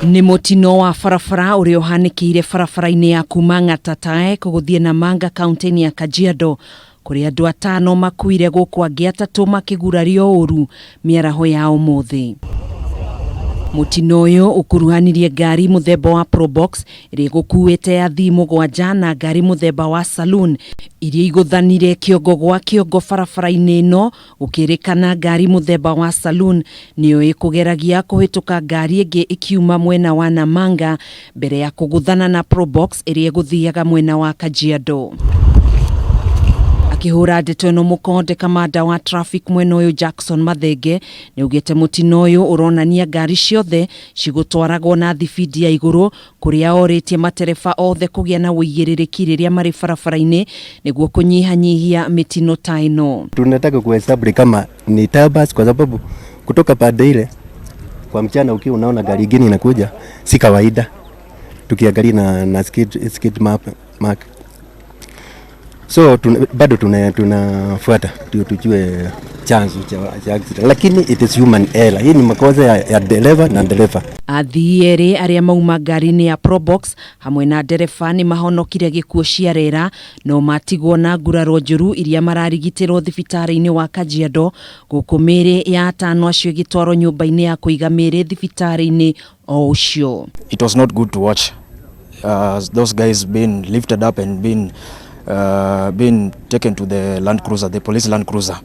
Nĩ mũtino wa barabara ũrĩa ũhanĩkĩire barabara-inĩ ya kuma Ng'atatae gũthiĩ Namanga kaunti-inĩ ya Kajiado, kũrĩa andũ atano makuire gũkũ angĩ atatũ makĩgurario ũru mĩaraho ya ũmũthĩ. Mũtino ũyũ ũkuruhanirie ngari mũthemba wa Probox ĩrĩa ĩgũkuĩte athii 7 na ngari mũthemba wa Saloon iria igũthanire kĩongo gwa kĩongo barabara-inĩ ĩno, gũkĩrĩkana ngari mũthemba wa Saloon nĩyo ĩkũgeragia kũhĩtũka ngari ĩngĩ ĩkiuma mwena wa Namanga mbere ya kũgũthana na Probox ĩrĩa ĩgũthiaga mwena wa Kajiado. Akĩhũra ndeto ĩno mũkonde, kamanda wa traffic mwena ũyũ Jackson Mathenge nĩaugĩte mũtino ũyũ ũronania ngari ciothe cigũtwaragwo na thibindi ya igũrũ, kũrĩa orĩtie matereba othe kũgĩa na ũigĩrĩrĩki rĩrĩa marĩ barabara-inĩ nĩguo kũnyihanyihia mĩtino ta ĩno. Tunataka kuhesabu kama ni tabas kwa sababu kutoka pande ile kwa mchana ukiwa unaona gari ingine inakuja si kawaida, tukiangalia na skid map mark. So bado tunafuata ndio tujue chanzo cha accident, lakini it is human error. Hii ni makosa ya dereva na dereva. Athii erĩ arĩa mauma ngari-inĩ ya Probox hamwe na ndereba nĩ mahonokire gĩkuũ cia rera, no matigwo na nguraro njũru iria mararigitĩrwo thibitarĩ-inĩ wa Kajiado, gũkũ mĩĩrĩ ya atano acio ĩgĩtwarwo nyũmba-inĩ ya kũiga mĩĩrĩ thibitarĩ-inĩ o ũcio. It was not good to watch those guys being lifted up and being taken to the Land Cruiser, the police Land Cruiser.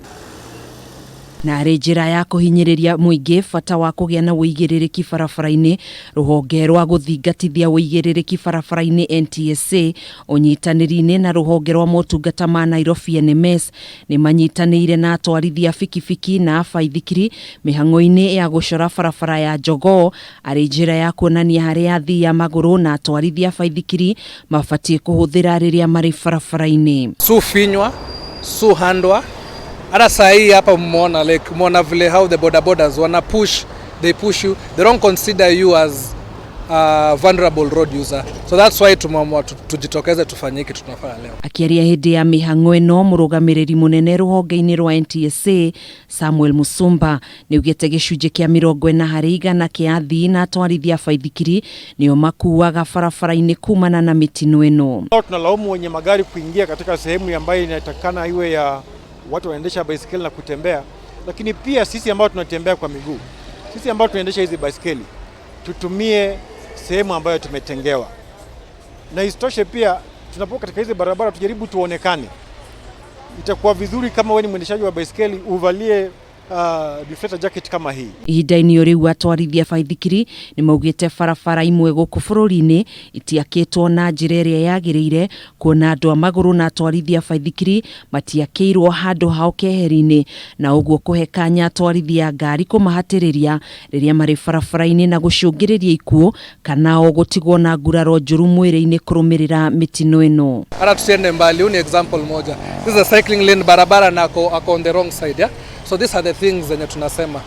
Na arĩ njĩra ya kũhinyĩrĩria mũingĩ bata wa kũgĩa na ũigĩrĩrĩki barabara-inĩ, rũhonge rwa gũthingatithia ũigĩrĩrĩki barabara-inĩ NTSA ũnyitanĩri-inĩ na rũhonge rwa motungata ma Nairobi NMS nĩ manyitanĩire na atwarithia bikibiki na baithikiri mĩhang'o-inĩ ya gũcora barabara ya Jogoo arĩ njĩra ya kuonania harĩa athii a magũrũ na atwarithia baithikiri mabatiĩ kũhũthĩra rĩrĩa marĩ barabara-inĩ. Su finywa su handwa, hata saa hii hapa mmeona, like mmeona vile how the boda bodas wana push, they push you, they don't consider you as a vulnerable road user, so that's why tumeamua tujitokeze tufanye hiki tunafanya leo. Akĩaria hĩndĩ ya mĩhang'o ĩno, mũrũgamĩrĩri mũnene rũhonge-inĩ rwa NTSA Samuel Musumba nĩaugĩte gĩcunjĩ kĩa 40% kĩa athii na atwarithia baithikiri nĩo makuaga barabara-inĩ kumana na mĩtino ĩno. Tunalaumu wenye magari kuingia katika sehemu ambayo inatakikana iwe ya watu wanaendesha baisikeli na kutembea, lakini pia sisi ambao tunatembea kwa miguu, sisi ambao tunaendesha hizi baisikeli tutumie sehemu ambayo tumetengewa, na isitoshe pia tunapokuwa katika hizi barabara tujaribu tuonekane. Itakuwa vizuri kama wewe ni mwendeshaji wa baisikeli uvalie deflector jacket kama hii. Ihinda-inĩ o rĩu, atwarithia baithikiri nĩ maugĩte barabara imwe gũkũ bũrũri-inĩ itiakĩtwo na njĩra ĩrĩa yagĩrĩire, kuona andũ a magũrũ na atwarithia baithikiri matiakĩirwo handũ hao keheri-inĩ, na ũguo kũhe kanya atwarithia ngari kũmahatĩrĩria rĩrĩa marĩ barabara-inĩ na gũcũngĩrĩria ikuũ kana o gũtigwo na nguraro njũru mwĩrĩ-inĩ kũrũmĩrĩra mĩtino ĩno. Hata tusiende mbali, huu ni example moja. This is a cycling lane, barabara na ako on the wrong side, yeah? So these are the things zenye tunasema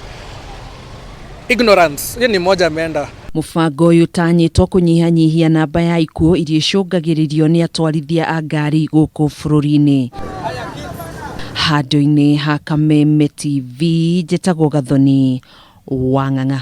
ignorance. Hiyo ni moja ameenda. Mũbango ũyũ ũtanyĩtwo kũnyihanyihia namba ya ikuũ iria icũngagĩrĩrio nĩ atwarithia a ngari gũkũ bũrũri-inĩ. Handũ-inĩ ha Kameme TV, njĩtagwo Gathoni Wang'ang'a.